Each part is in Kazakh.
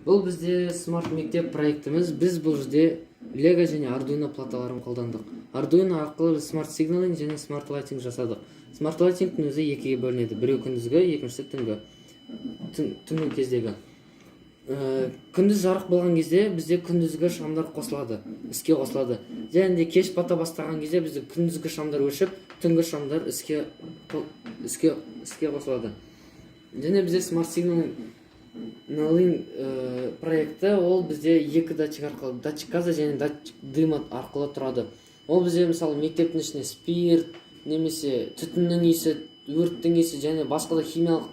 Бұл бізде смарт мектеп проектіміз. Біз бұл жерде Лего және Ардуино платаларын қолдандық. Ардуино арқылы біз smart signaling және smart lighting жасадық. Smart lighting тің өзі екіге бөлінеді: біреу күндізгі, екіншісі түнгі, түнгі кездегі. Күндіз жарық болған кезде бізде күндізгі шамдар қосылады, іске қосылады және де кеш бата бастаған кезде бізде күндізгі шамдар өшіп, түнгі шамдар іске қосылады. Және бізде smart signaling проекті, ол бізде екі датчик арқылы, датчик газа және датчик дыма арқылы тұрады. Ол бізде, мысалы, мектептің ішінде спирт немесе түтіннің иісі, өрттің иісі және басқа да химиялық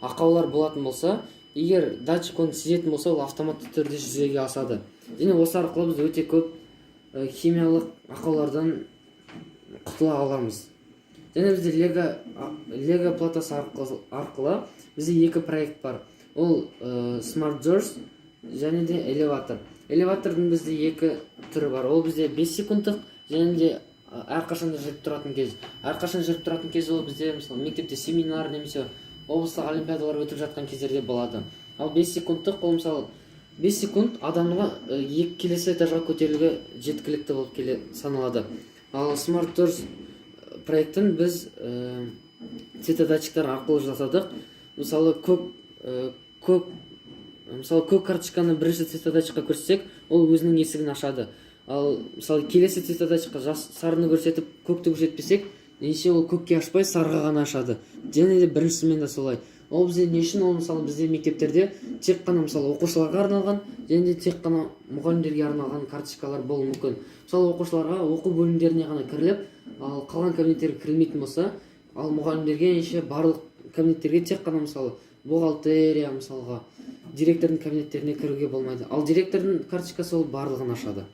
ақаулар болатын болса, егер датчик оны сезетін болса, ол автоматты түрде жүзеге асады. Және осы арқылы біз өте көп химиялық ақаулардан құтыла аламыз. Және бізде Лего платасы арқылы бізде екі проект бар. Ол Smart Doors және де элеватор. Элеватордың бізде екі түрі бар: ол бізде 5 секундтық және де әрқашан да жүріп тұратын кез. Әрқашан жүріп тұратын кез, ол бізде, мысалы, мектепте семинар немесе облыстық олимпиадалар өтіп жатқан кездерде болады. Ал 5 секундтық, ол, мысалы, 5 секунд адамға екі келесі этажға көтерілуге жеткілікті болып келе саналады. Ал Smart Doors проектін біз цветодатчиктар арқылы жасадық. Мысалы, көк, мысалы, көк карточканы бірінші цветодатчикқа көрсетсек, ол өзінің есігін ашады. Ал, мысалы, келесі цветодатчикқа сарыны көрсетіп, көкті көрсетпесек, ендеше ол көкке ашпай, сарыға ғана ашады. Және де біріншісімен де солай. Ол бізде не үшін? Ол, мысалы, бізде мектептерде тек қана, мысалы, оқушыларға арналған және де тек қана мұғалімдерге арналған карточкалар болуы мүмкін. Мысалы, оқушыларға оқу бөлімдеріне ғана кіріліп, ал қалған кабинеттерге кірілмейтін болса, ал мұғалімдерге ендеше барлық кабинеттерге, тек қана, мысалы, бухгалтерия, мысалға, директордың кабинеттеріне кіруге болмайды. Ал директордың карточкасы, ол барлығын ашады.